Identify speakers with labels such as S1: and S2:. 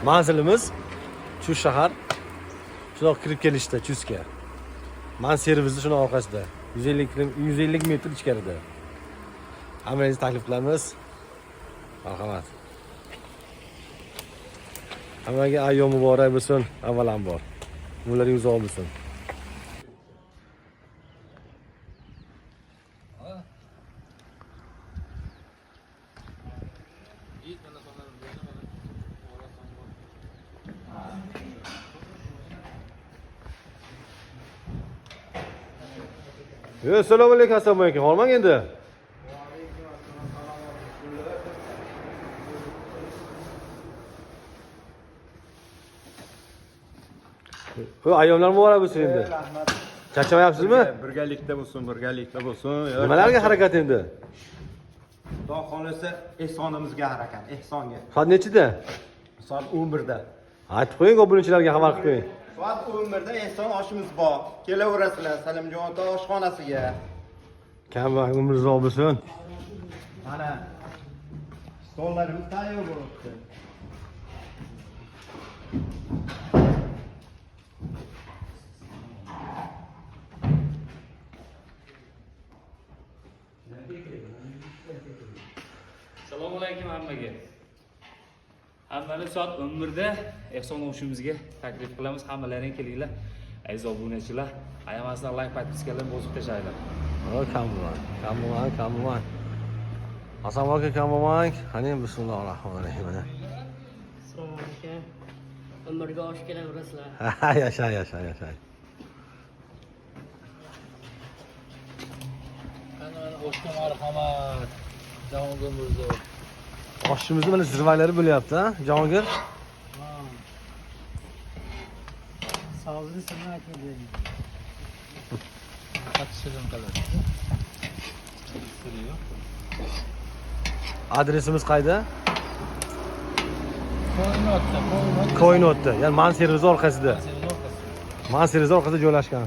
S1: Manzilimiz Chust shahar. Shundoq kirib kelishda Chustga. Man servisni shuni orqasida. 150 metr ichkarida. Hammangizni taklif qilamiz. Marhamat. Hammaga ayyom muborak bo'lsin, avvalambor. Umrlaringiz uzoq bo'lsin. Yo, assalomu alaykum, assalomu alaykum. Hormang endi. Yo, ayyomlar muborak bo'lsin endi.
S2: Rahmat.
S1: Charchamayapsizmi?
S2: Birgalikda bo'lsin, birgalikda bo'lsin.
S1: Nimalarga harakat endi?
S2: Xudo xolasa ehsonimizga harakat, ehsonga.
S1: Soat nechida?
S2: Soat 11da.
S1: Aytib qo'ying, obunachilarga xabar qilib qo'ying.
S2: Soat 11da ehson oshimiz bor. Kelaverasizlar Salimjon ota oshxonasiga.
S1: Kam umr uzoq bo'lsin.
S2: Mana stollarimiz tayyor bo'libdi.
S3: Assalomu alaykum hammaga. Hammani soat 11da Ehson oshimizga taklif qilamiz. Hammalaring kelinglar. Aziz obunachilar, ayamasdan like, podpiskalarni bosib tashlanglar.
S1: O, kam bo'lmang, kam bo'lmang, kam bo'lmang. Hasan aka kam bo'lmang. Qani bismillahir rohmanir rohim. Mana.
S4: Assalomu alaykum. Umrga osh kelaverasizlar.
S1: Yasha, yasha, yasha.
S5: Ana oshga marhamat. Jahongir Mirzo.
S1: Oshimizni mana zirvaklari bo'lyapti, ha, Jahongir?
S5: Sog'lig'ini sirni aytma deydi. Qattiq shirin qiladi. Siri yo'q.
S1: Adresimiz qayda?
S5: Koinotda, koinot.
S1: Koinotda, ya'ni Man servisi orqasida.
S5: Servis orqasida.
S1: Man servisi orqasida joylashgan.